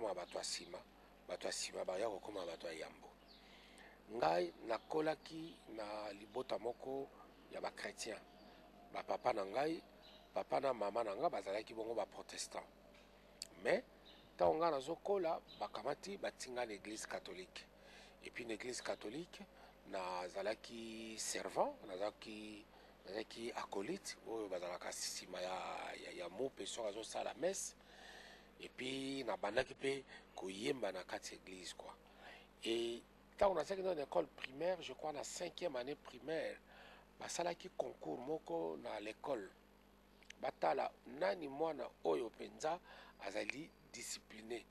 kokóma bato ya nsima, bato ya nsima baya kokóma bato ya yambo. Ngai nakolaki na libota moko ya bachrétien. Bapapa na ngai, papa na mama na ngai bazalaki bongo baprotestant, mais ntango ngai nazokola, bakamati batinga na église catholique. Et puis na église catholique nazalaki servant, nazalaki acolyte oyo bazalaka nsima ya mupe soki azosala messe. Et puis nabandaki mpe koyemba na kati ya église, quoi. Et ntango nazalaki na école primaire, je crois na cinquième année primaire, basalaki concours moko na l'école, batala nani mwana oyo mpenza azali discipliné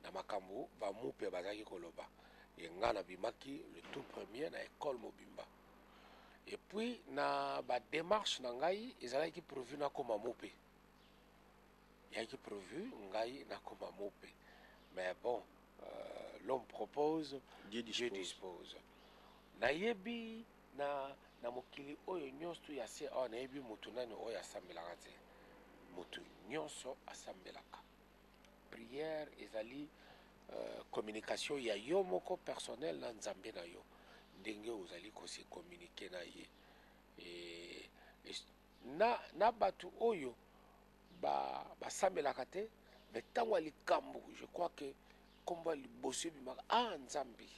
na makambo bamupe bazalaki koloba. E nga nabimaki le tout premier na école mobimba. Et puis na badémarche na ngai, ezalaki prévu nakóma mupe, ezalaki prévu ngai nakóma mupe. Mais bon, l'homme propose, Dieu Dieu dispose. dispose. Nayebi na mokili oyo nyonso ya se awa, nayebi motu nani oyo asambelaka te. Motu nyonso asambelaka. Prière ezali communication ya yo moko personnel na Nzambe na yo, ndenge ozali kose communiquer na ye. E na bato oyo basambelaka te, mais ntango ya likambo, je crois que nkombo ya liboso ebimaka, ah, Nzambe.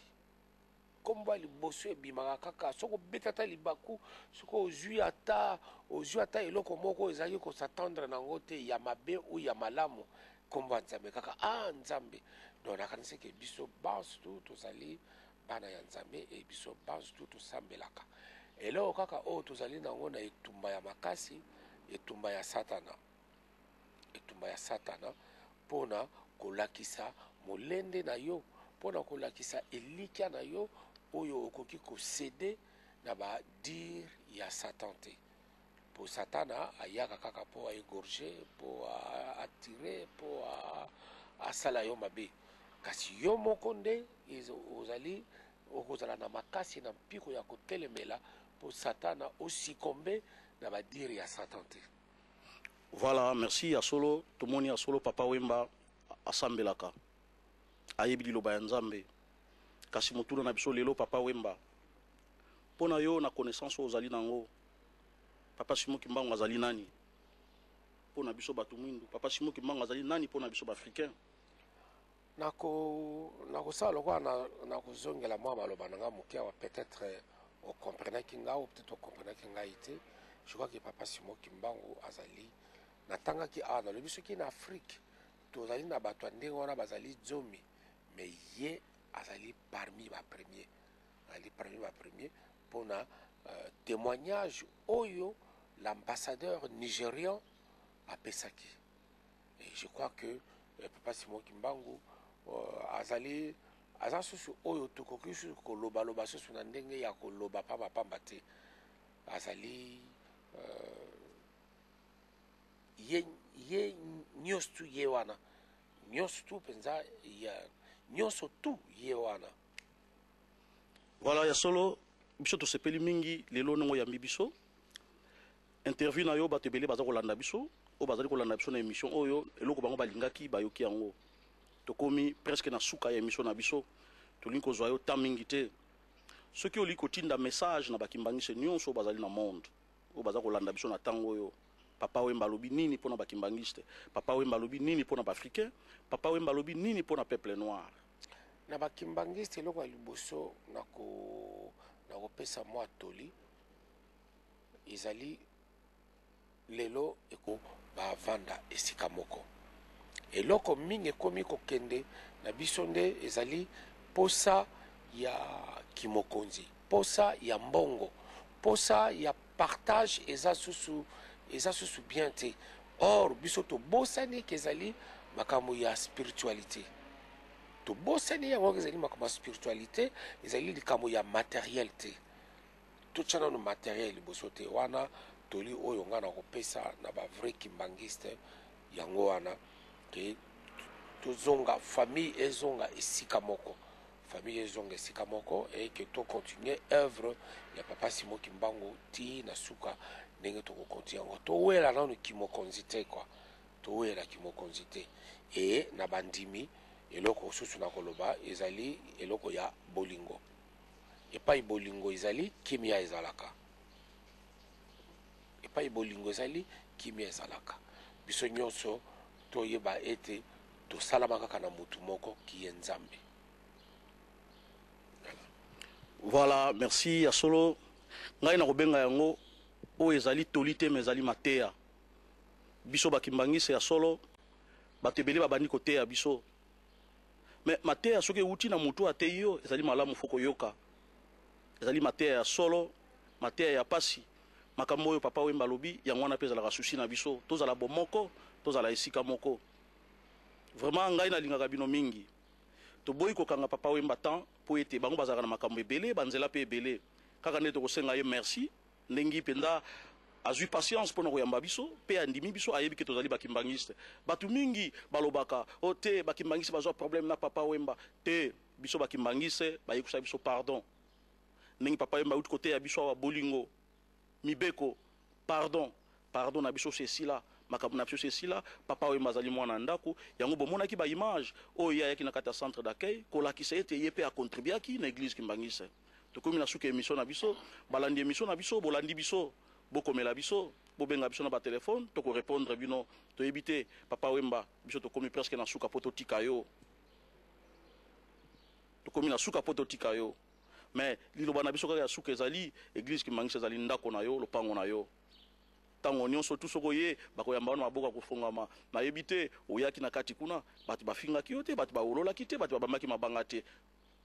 Nkombo ya liboso ebimaka kaka soki obeti ata libaku, soki ozwi ata eloko moko ezalaki kos'attendre nango te, ya mabe ou ya malamu, nkombo ya Nzambe kaka, ah, Nzambe. Donc nakanisi ke biso banso tu tozali bana ya Nzambe e biso banso tu tosambelaka. Eloko kaka oyo tozali nango na etumba ya makasi, etumba ya Satana, etumba ya Satana mpona kolakisa molende na yo, mpona kolakisa elikya na yo oyo okoki kocéder na badires ya Satan te. Mpo Satana ayaka kaka mpo aégorger, mpo attirer, mpo asala yo mabe. Kasi yo moko nde ozali okozala na makasi na mpiko ya kotelemela mpo Satana osuccomber na badires ya Satan te. Voilà, merci. Ya solo, tomoni ya solo Papa Wemba asambelaka, ayebi liloba ya Nzambe. Kasi motuna na biso lelo, Papa Wemba, mpo na yo, na connaissance oyo ozali nango, Papa Simon Kimbangu azali nani mpo na biso bato mwindu? Papa Simon Kimbangu azali nani mpo na biso baafricain? Nakosala lokola nakozongela mwa maloba na nga moke awa. Peut-être ocomprenaki ngai ou peut-être ocomprenaki ngai te. Je crois que Papa Simon Kimbangu azali, natangaki awa, nalobi soki na Afrique tozali na bato ya ndenge wana bazali 10, mais ye azali parmi bapremier, azali parmi bapremier mpona témoignage oyo l'ambassadeur nigérian apesaki. Et je crois que Papa Simon Kimbangu azali, aza susu oyo tokoki susu kolobaloba susu na ndenge ya koloba pambapamba te. Azali ye nyonso tu ye wana, nyonso tu mpenza, ya nyonso tu ye wana. Voilà, ya solo, biso tosepeli mingi lelo ndenge oyambi biso. Interview na yo, bato ebele baza kolanda biso, oyo bazali kolanda biso na émission oyo, eloko bango balingaki bayoki yango. Tokomi presque na suka ya émission na biso. Tolingi kozwa yo temps mingi te. Soki olingi kotinda message na bakimbangiste nyonso oyo bazali na monde, oyo baza kolanda biso na ntango oyo, Papa Wemba alobi nini mpona bakimbangiste? Papa Wemba alobi nini mpona baafricain? Papa Wemba alobi nini mpona peuple noir? Na bakimbangiste, eloko ya liboso nakopesa mwa toli ezali lelo eko bavanda esika moko. Eloko mingi ekomi kokende na biso nde ezali posa ya kimokonzi, posa ya mbongo, posa ya partage. Eza susu bien te. Or biso tobosani ke ezali makambo ya spiritualité. Tobosani yango, ezali makambo ya spiritualité, ezali likambo ya matériel te. Totya nano matériel liboso te. Wana toli oyo ngai na kopesa na bavrai kimbangiste yango wana, ke tozonga, famille ezonga esika moko, famille ezonga esika moko, e ke tocontinue œuvre ya Papa Simon Kimbangu ti na suka. Ndenge tokocontinue yango, towela nano kimokonzi te, quoi. Towela kimokonzi te. E na bandimi Eloko mosusu na koloba ezali eloko ya bolingo. Epai bolingo ezali, kimia ezalaka. Epai bolingo ezali, kimia ezalaka. Biso nyonso toyeba ete tosalama kaka na mutu moko ki ye Nzambe. Voilà, merci ya solo. Ngai nakobenga yango oyo ezali toli te, mais ezali mateya. Biso bakimbangiste ya solo, bato ebele babandi koteya biso. Mais mateya soki ewuti na mutu ateyi yo, ezali malamu fo koyoka. Ezali mateya ya solo, mateya ya pasi. Makambo oyo Papa Wemba alobi, yango wana pe ezalaka souci na biso. Tozala bomoko, tozala esika moko. Vraiment ngai nalingaka bino mingi. Toboyi kokanga Papa Wemba temps po ete bango bazalaka na makambo ebele, ba nzela pe ebele. Kaka nde tokosenga ye merci ndenge penza azui patience pona koyamba biso pe andimi biso, ayebi ke tozali ba kimbanguiste. Batu mingi balobaka oh te ba kimbanguiste bazua problème na Papa Wemba. Te, biso ba kimbanguiste bayekusa biso pardon. Ndenge Papa Wemba awuti koteya biso awa bolingo, mibeko, pardon. Pardon na biso se esila, makambo na biso se esila. Papa Wemba azali mwana ya ndako. Yango bomonaki ba image oyo ye ayaki na kati ya centre d'accueil kolakisa ete ye pe a contribuaki na eglise kimbanguiste. Tokomi na suka ya emission na biso. Balandi emission na biso, bolandi biso, bokomela biso, bobenga biso na ba telephone, toko repondre bino. Toyebi te Papa Wemba, biso tokomi presque na suka po totika yo. Tokomi na suka po totika yo. Mais liloba na biso kaka ya suka ezali eglise kimbanguiste ezali ndako na yo, lopango na yo. Tango nionso tout soki oye bakoyamba yo na maboko ya kofongama. Nayebi te oyaki na kati kuna batu bafingaki yo te, batu bawololaki te, batu babambaki mabanga te.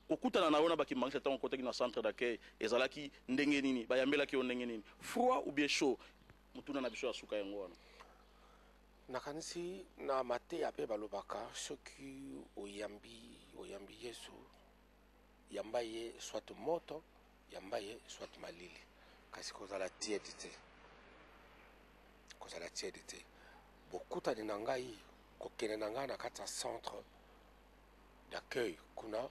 Kokutana na yo na ba kimbanguiste tango okotaki na centre d'accueil ezalaki ndenge nini? Bayambelaki yo ndenge nini? Froid ou bien chaud? Motuna na biso ya suka yango wana. Nakanisi na mateya pe balobaka soki oyambi oyambi Yesu yamba ye soit moto yamba ye soit malili kasi kozala tiède te kozala tiède te bokutani na ngai kokende na ngai na kati ya centre d'accueil kuna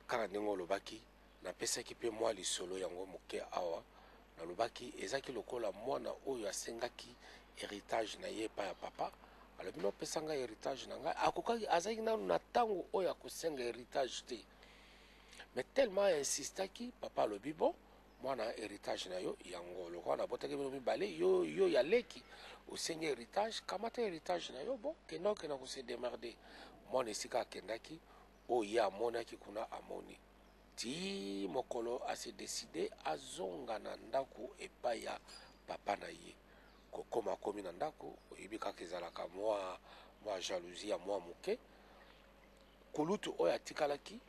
kaka ndenge olobaki napesaki mpe mwa lisolo yango moke awa nalobaki ezaki lokola mwana oyo asengaki heritage na ye epai ya papa alobi nopesa ngai heritage na ngai akokaki azalaki nanu na ntango oyo akosenga heritage te mais tellement insistaki papa alobi bon mwana heritage na yo yango lokola nabotaki bino mibale yo, yo ya leki osengi heritage kamata heritage na yo bon kenda okenda kose demerder mwana esika akendaki oyo ye amonaki kuna amoni ti mokolo ase decide azonga na ndako epai ya papa na ye kokoma akomi na ndako oyebi kaka ezalaka mwa mwa jalousie ya mwa moke kulutu oyo atikalaki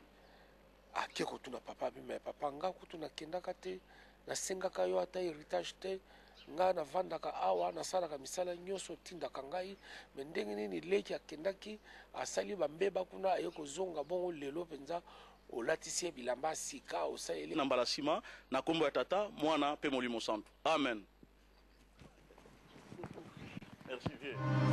ake kotuna papa abi me papa nga kutu nakendaka te nasengaka yo ata heritage te nga navandaka awa nasalaka misala nyonso otindaka ngai me ndenge nini leki akendaki asali bambeba kuna aye kozonga bongo lelo mpenza olatisi ye bilamba sika osaleli na mbala nsima na nkombo ya Tata, Mwana mpe Molimo Santu. Amen. Merci vieux.